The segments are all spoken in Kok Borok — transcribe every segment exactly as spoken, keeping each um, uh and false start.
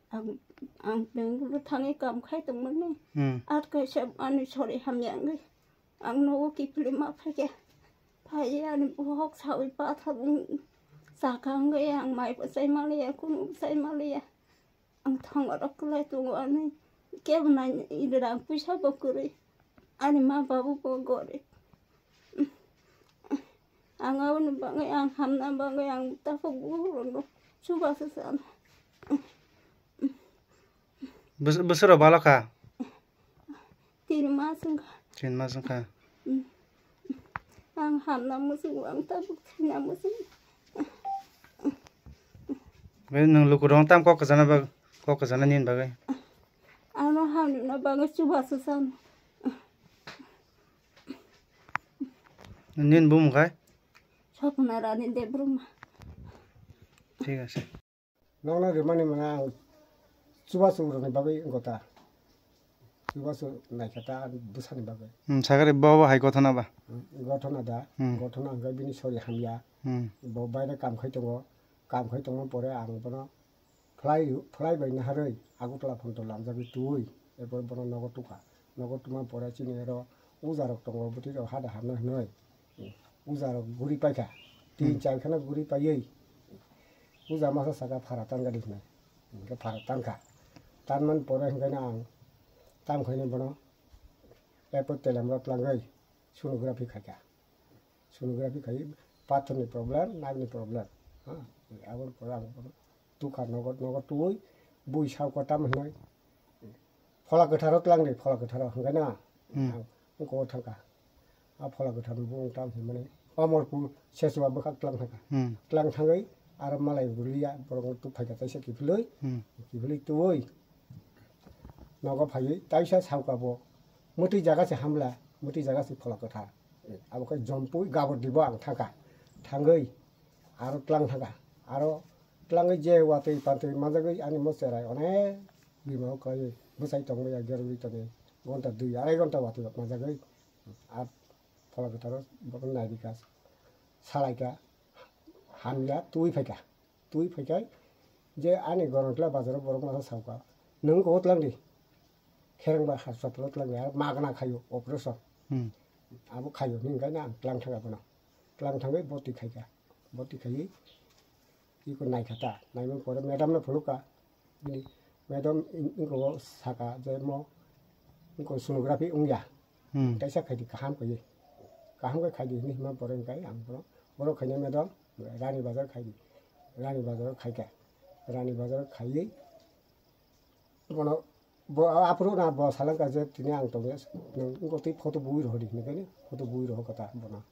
Ang, ang Bangalore thangwi kam khai tongmani. Hmm. Ar kaisa ani sori hamya wngwi ang nogo kiphilwi ma phaikha. Phaiwi ani bohok sawi pathor wng chakha wngwi ang mai bo chai manliya, kunu bo chai manliya. Ang thongo rok kwlai tongo ani kebo nai rang puisa bo kwrwi. Ani ma babu bo gorib. Ang aboni bagwi ang hamna bagwi ang takhuk bukhuk rokno chubachu chano. Bwswk rok balo kha? Tin mas wngkha. Tin mas wngkha. Ang hamna muchungo ang tabuk thwina muchungo. Nwng lukurok tam kok kwchana bag kok kwchana nini bagwi. Ano hamna bagwi chubachu chano. Nini bumung khai? Sopna Rani Debbarma. Thik ase. Nokno rimani mwnga ang chubachu rokni bagwi wngkha ta. Chubachu naikha ta bwsani bagwi. Hmm, sakari bo bo hai gothona ba? Hmm, gothona da. Hmm. Gothona hwnkhe bini sori hamya. Hmm. Bo baire kam khai tongo. Kam khai tongma pore ang bono phlai, phlai bai naharwi Agartala phano lamjagwi twiwi, erpor bono nogo tukha. Nogo tuma pore chini oro uja rok tongo, bwtwi rok hada hamna hinwi. Uja rok guri paikha. Tin Hmm. char kheno guri paiwi uja masa saka phara tangani hinwi. Hwnkhe phara tangkha. Tanmani pore hwnkhe no ang tam khaini bono erpor telemra tlangwi sonography khaikha. Sonography khai pathorni problem, nagni problem. Ha, aboni pore ang bono tukha nogo, nogo twiwi bui sao kotam hinwi. Phola kwtharo tlangdi, phola kwtharo hwnkhe na Hmm. ang wngkho thangkha. A phola kwtharno bo wng tam hinmani Omorpur Sechua bwkhak tlang thangkha. Hmm. Tlang thangwi aro malai bulia borokno tuk phaikha taisa kiphilwi. Hmm. Kiphilwi twiwi nogo phaiwi taisa saoka bo mwtwi jaga se hamla, mwtwi jaga se phola kwthar. Abo khe jompui gabor dibo ang thangkha. Thangwi aro tlang thangkha. Aro tlangwi je watwi pantwi manjagwi ani mo cherai onek bima o kwlaiwi bwsai tongmaya gerogwi tongwi gonta dui arai gonta watwi manjagwi. A phola kwtharo bono nairikha, salaikha, hamya twi phaikha. Twi phaikhai je ani Gonontla bazaro borok masa saoka, "Nwng kok tlangdi, kherengba hospital tlangdi, aro magna khaio operation." Hmm. Abo khaio hwnwi hwnkhe ang tlang thangkha bono. Tlang thangwi boti khaikha. Boti khaiwi iko naikha ta. Naimani pore madam no phunukha. Bini madam in-, inko saka je mo inko sonography wngya. Hmm. Kaisa khaidi kaham khaidi. Kaham khe khaidi hinwi hima pore hwnkhe ang bono, "Borok khaina madam, Rani Bazar khaidi." Rani Bazar khaikha. Rani Bazar khaiwi bono bo aphuru na bo salangkha je tini ang tongya, nwng wngkha twi photo bui rohordi hinwi khe photo bui rohorkha ta bono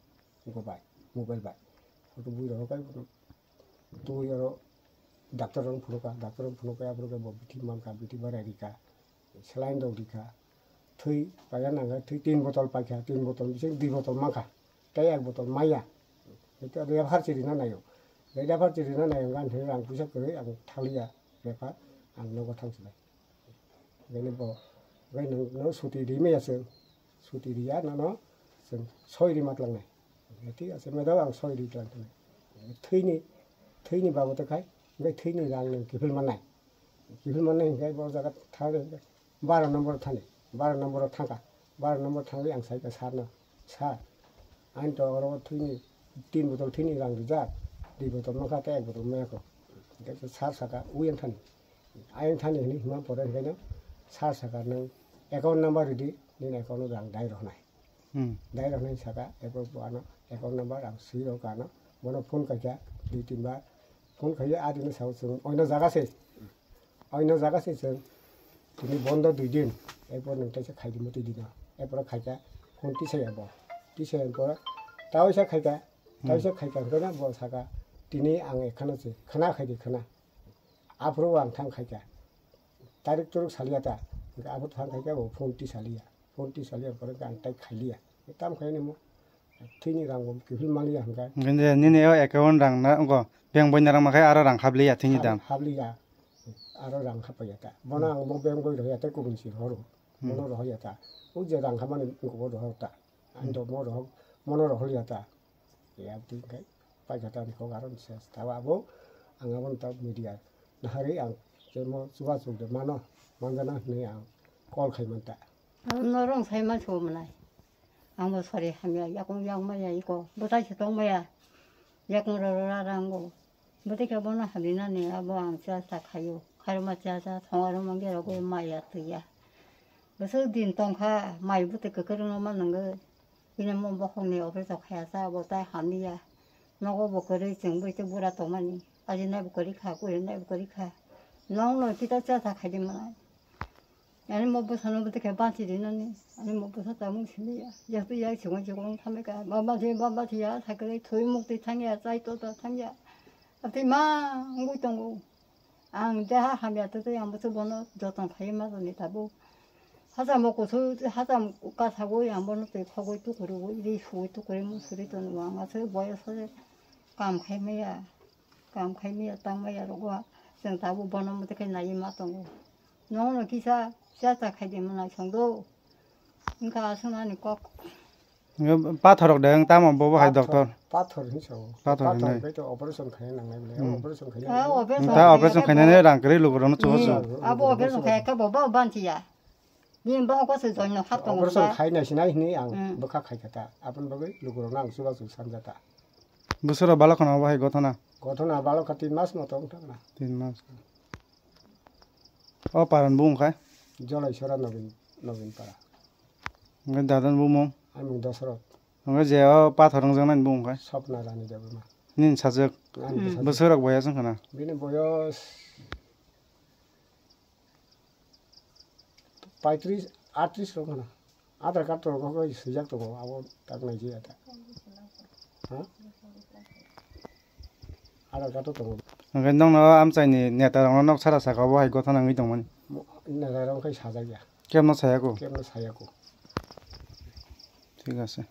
wngkha bai mobile bai photo bui rohorkha bono twi oro doctor rok phunukha, doctor rok phunukha aphuru khe bo bithi mankha, bithi barai rikha, saline rok rikha, thwi paina nangkha, thwi tin botol paikha, tin botol bising dui botol mankha. Tei ek botol maya. Hwnkhe refer chirina naio. Refer chirina naio, gan thani rang puisa kwrwi ang thaliya refer, ang nogo thang sinai. Bini bo, bai nwng, nwng suti ri maya chwng. Suti riya nono chwng soi ri ma tlangnai. Thik ase, madam ang soi ri tlang thanai. Thwini, thwini babote khai, hwnkhe thwini rang nwng kiphil mannai. Kiphil mannai hwnkhe bo jaga thang baro nombor thani, baro nombor thangkha, baro nombor thangwi ang saikha sir no, "Sir, ani to oro thwini tin botol thwini rang rijak, dui botol mankha tei ek botol mayakho." Hwnkhe sir saka, "Ui ang thani." Ayang thani hwnwi hima pore hwnkhe no sir saka, "Nwng account number ridi, nini account o rang dai rohornai." Hmm. Dai rok nai saka, eko bo ano account number ang swi rok ano, bono phone khaikha dui tin bar, phone khaiya adino sao chwng oino jaga se, oino jaga se chwng tini bondo dui din, erpor nwng teisa khaidi mwtwi dino, erpor khaikha phone tisaya bo, tisaya pore taisa khaikha, Hmm. taisa khaikha hwnkhe bo saka tini ang ekhano se khana khaidi khana, aphuru ang thang khaikha tarik turuk saliya ta, hwnkhe aphuru thang khaikha bo phone tisaliya. Phone tisaliya pore ang tai khailiya. Tam khaini mo thwini rang bo kiphil maliya hwnkha. Hwnkhe nini o account rang na, wngkho, bank boina rang makhai aro rang habliya thwini dam. Habliya. Aro rang hapaiya ta. Bono ang bo bank boi rohya ta kubun si horo. Hmm. Bono rohya ta. O je rang hamani wngkho bo rohor ta. Ang Hmm. do mo rohor, mono rohorya ta. Ya twi khai paikha ta ni kok aro se tawa abo ang abo ta media. Nahari ang Temo chubachu de mano, manjana hinwi ang call khai manta. Norong sai mansugo mwnai. Ang bo sori hamya, yakung yang maya iko, bwtai se tong maya. Yakung roro ra rango. Bwtai khe bono hamya nani abo ang cha cha khaio. Kharma cha cha thonga rwma gero go maya twiya. Bwswk din tongkha, mai bwtwi kwkrwngno ma nwngo. Bini mo bokhokni operation khaya cha, abo tai hamliya. Nogo bo kwrwi chwng bwtwi bura tongmani. Ajinai bo kwrwi kha, kurinai bo kwrwi kha. Nongno kita cha cha khaidi mwnai. Ani mo bwsano bwtwi khe banchi rinani. Ani mo bwsa tamung siliya. Jesu ya chwng chwng thamika. Baba thi, baba thi ya, sakre thui mukti thangya, chai tota thangya. Ati ma ngui tongo. Ang deha hamya tei tei ang bwswk bono joton khai ma toni tabuk. Hachamo kuthuk, hacham kasagwi ang bono twi khogwi tukurugwi, ri sugwi tukurwi musuri tono ang aswk boyos se kam khai maya, kam khai maya, tang maya rogo chwng tabuk bono mwtai khe naiwi ma tongo. Nono kisa cha cha khai di mwnai songdo. Wngkha aswk ani kok. Pathorok de wng tamo bobo hai doctor. Pathor hinwi sao. Pathor hinwi. Pathor bai to operation khaina nangnai bole. Hmm. Operation khaina. Ah, operation ta operation khaina ne rang kwrwi lukurokno chubachu. Hmm. Abo operation khai khe bo ba banchiya. Bini ba ko se join no hap tongo. Operation khaina sinai hinwi ang bwkha khai kha ta. Aboni bagwi lukurokno ang chubachu sanjata. Bwswra balok khana bo hai gothona. Gothona balok kha tin mas moto wngthang na. Tin mas. O paran bung khai? Jolai sora Nobin, Nobin para. Hwnkhe dadan bumung? Amung Dosrot. Hwnkhe je o pathor wngjaknai bung khai? Sopna Rani Debbarma. Nini sajwk? Ani bwsajwk. Bwswk rok boyas wngkha na? Bini boyos paitris, atris rok wngkha na. Aadhaar card to kok swijak tongo, abo tak nai jia ta. Ha? Aadhaar card to tongo. Hwnkhe nokno amchaini neta rokno nok sara saka obo hai gothona wngwi tongmani. Mo-, neta rok khai sajak ya. Kebno sayako? Kebno sayako. Thik ase.